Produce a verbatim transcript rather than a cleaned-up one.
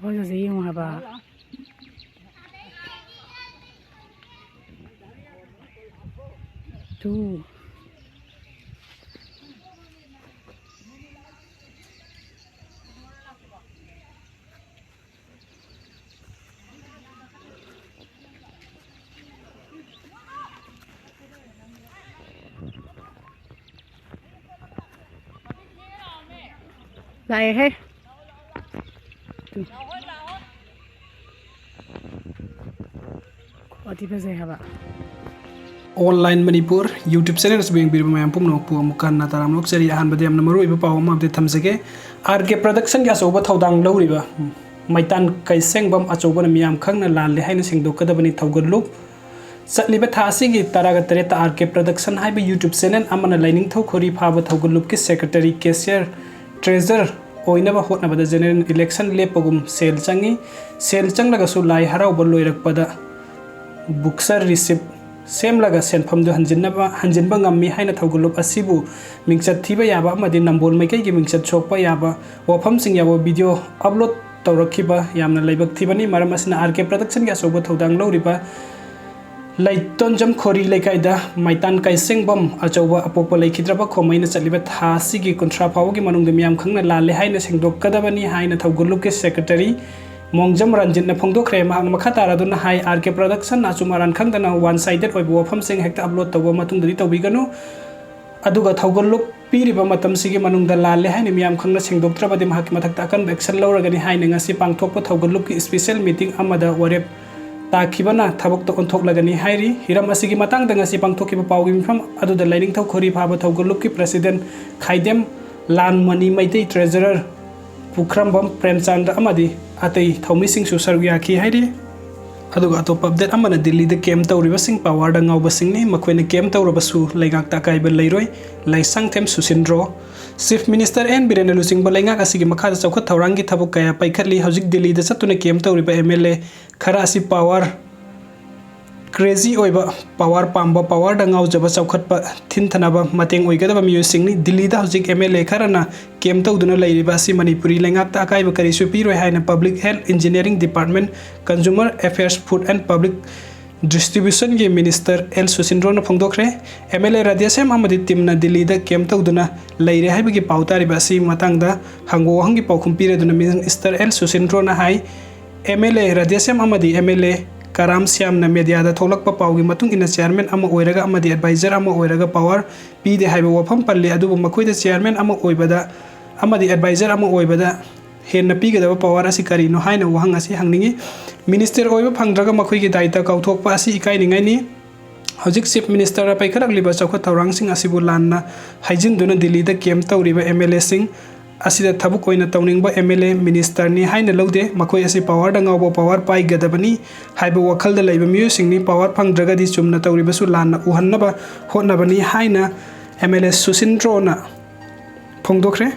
ꯍꯣꯏ, ꯍꯧꯖꯤꯛ ꯌꯦꯡꯉꯣ ꯍꯥꯏꯕ꯫ ꯇꯨ꯫ ꯂꯥꯛꯑꯦꯍꯦ꯫ ꯇꯨ꯫ ꯈꯨꯐꯗꯤ ꯐꯖꯩ ꯍꯥꯏꯕ꯫ Online Manipur YouTube channel ꯑꯁꯤꯕꯨ ꯌꯦꯡꯕꯤꯔꯤꯕ ꯃꯌꯥꯝ ꯄꯨꯝꯅꯃꯛꯄꯨ ꯑꯃꯨꯛꯀ ꯍꯟꯅ ꯇꯔꯥꯝꯅ ꯑꯣꯛꯆꯔꯤ꯫ ꯑꯍꯥꯟꯕꯗ ꯌꯥꯝꯅ ꯃꯔꯨꯑꯣꯏꯕ ꯄꯥꯎ ꯑꯃ update ꯊꯝꯖꯒꯦ꯫ ꯑꯥꯔ ꯀꯦ Production ꯒꯤ ꯑꯆꯧꯕ ꯊꯧꯗꯥꯡ ꯂꯧꯔꯤꯕ ꯃꯩꯇꯥꯟ ꯀꯩꯁꯦꯡꯕꯝ ꯑꯆꯧꯕꯅ ꯃꯤꯌꯥꯝ ꯈꯪꯅ ꯂꯥꯜꯂꯦ ꯍꯥꯏꯅ ꯁꯦꯡꯗꯣꯛꯀꯗꯕꯅꯤ ꯊꯧꯒꯜꯂꯨꯞ꯫ ꯆꯠꯂꯤꯕ ꯊꯥ ꯑꯁꯤꯒꯤ ꯇꯔꯥꯒ ꯇꯔꯦꯠꯇ ꯑꯥꯔ ꯀꯦ Production ꯍꯥꯏꯕ YouTube channel ꯑꯃꯅ ꯂꯥꯏꯅꯤꯡꯊꯧ ꯈꯣꯔꯤ ꯐꯥꯕ ꯊꯧꯒꯜꯂꯨꯞꯀꯤ secretary, cashier, treasurer ꯑꯣꯏꯅꯕ ꯍꯣꯠꯅꯕꯗ general election ꯂꯦꯞꯄꯒꯨꯝ ꯁꯦꯜ ꯆꯪꯏ꯫ ꯁꯦꯜ ꯆꯪꯂꯒꯁꯨ ꯂꯥꯏ ꯍꯔꯥꯎꯕ ꯂꯣꯏꯔꯛꯄꯗ booster receipt ꯁꯦꯝꯂꯒ ꯁꯦꯟꯐꯝꯗꯨ ꯍꯟꯖꯤꯟꯅꯕ, ꯍꯟꯖꯤꯟꯕ ꯉꯝꯃꯤ ꯍꯥꯏꯅ ꯊꯧꯒꯜꯂꯨꯞ ꯑꯁꯤꯕꯨ ꯃꯤꯡꯆꯠ ꯊꯤꯕ ꯌꯥꯕ ꯑꯃꯗꯤ ꯅꯝꯕꯣꯜ ꯃꯩꯀꯩꯒꯤ ꯃꯤꯡꯆꯠ ꯁꯣꯛꯄ ꯌꯥꯕ ꯋꯥꯐꯝꯁꯤꯡ ꯌꯥꯎꯕ video upload ꯇꯧꯔꯛꯈꯤꯕ ꯌꯥꯝꯅ ꯂꯥꯏꯕꯛ ꯊꯤꯕꯅꯤ꯫ ꯃꯔꯝ ꯑꯁꯤꯅ ꯑꯥꯔ ꯀꯦ Production ꯒꯤ ꯑꯆꯧꯕ ꯊꯧꯗꯥꯡ ꯂꯧꯔꯤꯕ ꯂꯩꯇꯣꯟꯖꯝ ꯈꯣꯔꯤ ꯂꯩꯀꯥꯏꯗ ꯃꯩꯇꯥꯟ ꯀꯩꯁꯦꯡꯕꯝ ꯑꯆꯧꯕ ꯑꯄꯣꯛꯄ ꯂꯩꯈꯤꯗ꯭ꯔꯕ ꯈꯣꯃꯩꯅ ꯆꯠꯂꯤꯕ ꯊꯥ ꯑꯁꯤꯒꯤ ꯀꯨꯟꯊ꯭ꯔꯥ ꯐꯥꯎꯕꯒꯤ ꯃꯅꯨꯡꯗ ꯃꯤꯌꯥꯝ ꯈꯪꯅ ꯂꯥꯜꯂꯦ ꯍꯥꯏꯅ ꯁꯦꯡꯗꯣꯛꯀꯗꯕꯅꯤ ꯍꯥꯏꯅ ꯊꯧꯒꯜꯂꯨꯞꯀꯤ secretary ꯃꯣꯡꯖꯝ ꯔꯟꯖꯤꯠꯅ ꯐꯣꯡꯗꯣꯛꯈ꯭ꯔꯦ꯫ ꯃꯍꯥꯛꯅ ꯃꯈꯥ ꯇꯥꯔꯗꯨꯅ ꯍꯥꯏ, ꯑꯥꯔ ꯀꯦ Production ꯅ ꯑꯆꯨꯝ ꯑꯔꯥꯟ ꯈꯪꯗꯅ one sided ꯑꯣꯏꯕ ꯋꯥꯐꯝꯁꯤꯡ ꯍꯦꯛꯇ upload ꯇꯧꯕ ꯃꯇꯨꯡꯗꯗꯤ ꯇꯧꯕꯤꯒꯅꯨ꯫ ꯑꯗꯨꯒ ꯊꯧꯒꯜꯂꯨꯞ ꯄꯤꯔꯤꯕ ꯃꯇꯝꯁꯤꯒꯤ ꯃꯅꯨꯡꯗ ꯂꯥꯜꯂꯦ ꯍꯥꯏꯅ ꯃꯤꯌꯥꯝ ꯈꯪꯅ ꯁꯦꯡꯗꯣꯛꯇ꯭ꯔꯕꯗꯤ ꯃꯍꯥꯛꯀꯤ ꯃꯊꯛꯇ ꯑꯀꯟꯕ action ꯂꯧꯔꯒꯅꯤ ꯍꯥꯏꯅ ꯉꯁꯤ ꯄꯥꯡꯊꯣꯛꯄ ꯊꯧꯒꯜꯂꯨꯞꯀꯤ special meeting ꯑꯃꯗ ꯋꯥꯔꯦꯞ ꯇꯥꯈꯤꯕꯅ ꯊꯕꯛꯇ ꯑꯣꯟꯊꯣꯛꯂꯒꯅꯤ ꯍꯥꯏꯔꯤ꯫ ꯍꯤꯔꯝ ꯑꯁꯤꯒꯤ ꯃꯇꯥꯡꯗ ꯉꯁꯤ ꯄꯥꯡꯊꯣꯛꯈꯤꯕ ꯄꯥꯎꯒꯤ ꯃꯤꯐꯝ ꯑꯗꯨꯗ ꯂꯥꯏꯅꯤꯡꯊꯧ ꯈꯣꯔꯤ ꯐꯥꯕ ꯊꯧꯒꯜꯂꯨꯞꯀꯤ president ꯈꯥꯏꯗꯦꯝ ꯂꯥꯟꯃꯅꯤ ꯃꯩꯇꯩ, treasurer ꯄꯨꯈ꯭ꯔꯝꯕꯝ ꯄ꯭ꯔꯦꯝꯆꯥꯟꯗ ꯑꯃꯗꯤ ꯑꯇꯩ ꯊꯧꯃꯤꯁꯤꯡꯁꯨ ꯁꯔꯨꯛ ꯌꯥꯈꯤ ꯍꯥꯏꯔꯤ꯫ ꯑꯗꯨꯒ ꯑꯇꯣꯞꯄ update ꯑꯃꯅ ꯗꯤꯜꯂꯤꯗ camp ꯇꯧꯔꯤꯕꯁꯤꯡ power ꯗ ꯉꯥꯎꯕꯁꯤꯡꯅꯤ꯫ ꯃꯈꯣꯏꯅ camp ꯇꯧꯔꯕꯁꯨ ꯂꯩꯉꯥꯛꯇ ꯑꯀꯥꯏꯕ ꯂꯩꯔꯣꯏ꯫ ꯂꯩꯁꯥꯡꯊꯦꯝ ꯁꯨꯁꯤꯟꯗ꯭ꯔꯣ꯫ Chief Minister ꯑꯦꯟ ꯕꯤꯔꯦꯟꯅ ꯂꯨꯆꯤꯡꯕ ꯂꯩꯉꯥꯛ ꯑꯁꯤꯒꯤ ꯃꯈꯥꯗ ꯆꯥꯎꯈꯠ ꯊꯧꯔꯥꯡꯒꯤ ꯊꯕꯛ ꯀꯌꯥ ꯄꯥꯏꯈꯠꯂꯤ꯫ ꯍꯧꯖꯤꯛ ꯗꯤꯜꯂꯤꯗ ꯆꯠꯇꯨꯅ camp ꯇꯧꯔꯤꯕ M L A ꯈꯔ ꯑꯁꯤ power ꯀ꯭ꯔꯦꯖꯤ ꯑꯣꯏꯕ, ꯄꯋꯥꯔ ꯄꯥꯝꯕ, ꯄꯋꯥꯔꯗ ꯉꯥꯎꯖꯕ, ꯆꯥꯎꯈꯠꯄ ꯊꯤꯟꯊꯅꯕ ꯃꯇꯦꯡ ꯑꯣꯏꯒꯗꯕ ꯃꯤꯑꯣꯏꯁꯤꯡꯅꯤ꯫ ꯗꯤꯜꯂꯤꯗ ꯍꯧꯖꯤꯛ ꯑꯦꯝ ꯑꯦꯜ ꯑꯦ ꯈꯔꯅ ꯀꯦꯝ ꯇꯧꯗꯨꯅ ꯂꯩꯔꯤꯕ ꯑꯁꯤ ꯃꯅꯤꯄꯨꯔꯤ ꯂꯩꯉꯥꯛꯇ ꯑꯀꯥꯏꯕ ꯀꯔꯤꯁꯨ ꯄꯤꯔꯣꯏ ꯍꯥꯏꯅ Public Health, Engineering Department, Consumer Affairs, Food and Public Distributionꯒꯤ ꯃꯤꯅꯤꯁꯇꯔ ꯑꯦꯜ ꯁꯨꯁꯤꯟꯗ꯭ꯔꯣꯅ ꯐꯣꯡꯗꯣꯛꯈ꯭ꯔꯦ꯫ ꯑꯦꯝ ꯑꯦꯜ ꯑꯦ ꯔꯥꯙꯦꯁ꯭ꯌꯥꯝ ꯑꯃꯗꯤ ꯇꯤꯝꯅ ꯗꯤꯜꯂꯤꯗ ꯀꯦꯝ ꯇꯧꯗꯨꯅ ꯂꯩꯔꯦ ꯍꯥꯏꯕꯒꯤ ꯄꯥꯎ ꯇꯥꯔꯤꯕ ꯑꯁꯤꯒꯤ ꯃꯇꯥꯡꯗ ꯍꯪꯕ ꯋꯥꯍꯪꯒꯤ ꯄꯥꯎꯈꯨꯝ ꯄꯤꯔꯗꯨꯅ ꯃꯤꯅꯤꯁꯇꯔ ꯑꯦꯜ ꯁꯨꯁꯤꯟꯗ꯭ꯔꯣꯅ ꯍꯥꯏ, ꯑꯦꯝ ꯑꯦꯜ ꯑꯦ ꯔꯥꯙꯦꯁ꯭ꯌꯥꯝ ꯑꯃꯗꯤ ꯑꯦꯝ ꯑꯦꯜ ꯑꯦ ꯀꯔꯥꯝ ꯁ꯭ꯌꯥꯝꯅ ꯃꯦꯗꯤꯌꯥꯗ ꯊꯣꯛꯂꯛꯄ ꯄꯥꯎꯒꯤ ꯃꯇꯨꯡ ꯏꯟꯅ ꯆꯤꯌꯥꯔꯃꯦꯟ ꯑꯃ ꯑꯣꯏꯔꯒ ꯑꯃꯗꯤ ꯑꯦꯗꯚꯥꯏꯖꯔ ꯑꯃ ꯑꯣꯏꯔꯒ ꯄꯋꯥꯔ ꯄꯤꯗꯦ ꯍꯥꯏꯕ ꯋꯥꯐꯝ ꯄꯜꯂꯤ, ꯑꯗꯨꯕꯨ ꯃꯈꯣꯏꯗ ꯆꯤꯌꯥꯔꯃꯦꯟ ꯑꯃ ꯑꯣꯏꯕꯗ ꯑꯃꯗꯤ ꯑꯦꯗꯚꯥꯏꯖꯔ ꯑꯃ ꯑꯣꯏꯕꯗ ꯍꯦꯟꯅ ꯄꯤꯒꯗꯕ ꯄꯋꯥꯔ ꯑꯁꯤ ꯀꯔꯤꯅꯣ ꯍꯥꯏꯅ ꯋꯥꯍꯪ ꯑꯁꯤ ꯍꯪꯅꯤꯡꯏ꯫ ꯃꯤꯅꯤꯁꯇꯔ ꯑꯣꯏꯕ ꯐꯪꯗ꯭ꯔꯒ ꯃꯈꯣꯏꯒꯤ ꯗꯥꯏꯇ ꯀꯥꯎꯊꯣꯛꯄ ꯑꯁꯤ ꯏꯀꯥꯏꯅꯤꯡꯉꯥꯏꯅꯤ꯫ ꯍꯧꯖꯤꯛ ꯆꯤꯐ ꯃꯤꯅꯤꯁꯇꯔꯅ ꯄꯥꯏꯈꯠꯂꯛꯂꯤꯕ ꯆꯥꯎꯈꯠ ꯊꯧꯔꯥꯡꯁꯤꯡ ꯑꯁꯤꯕꯨ ꯂꯥꯟꯅ ꯍꯥꯏꯖꯤꯟꯗꯨꯅ ꯗꯤꯜꯂꯤꯗ ꯀꯦꯝ ꯇꯧꯔꯤꯕ ꯑꯦꯝ ꯑꯦꯜ ꯑꯦꯁꯤꯡ ꯑꯁꯤꯗ ꯊꯕꯛ ꯑꯣꯏꯅ ꯇꯧꯅꯤꯡꯕ ꯑꯦꯝ ꯑꯦꯜ ꯑꯦ ꯃꯤꯅꯤꯁꯇꯔꯅꯤ ꯍꯥꯏꯅ ꯂꯧꯗꯦ꯫ ꯃꯈꯣꯏ ꯑꯁꯤ ꯄꯋꯥꯔꯗ ꯉꯥꯎꯕ, ꯄꯋꯥꯔ ꯄꯥꯏꯒꯗꯕꯅꯤ ꯍꯥꯏꯕ ꯋꯥꯈꯜꯗ ꯂꯩꯕ ꯃꯤꯑꯣꯏꯁꯤꯡꯅꯤ꯫ ꯄꯋꯥꯔ ꯐꯪꯗ꯭ꯔꯒꯗꯤ ꯆꯨꯝꯅ ꯇꯧꯔꯤꯕꯁꯨ ꯂꯥꯟꯅ ꯎꯍꯟꯅꯕ ꯍꯣꯠꯅꯕꯅꯤ ꯍꯥꯏꯅ ꯑꯦꯝ ꯑꯦꯜ ꯑꯦ ꯁꯨꯁꯤꯟꯗ꯭ꯔꯣꯅ ꯐꯣꯡꯗꯣꯛꯈ꯭ꯔꯦ꯫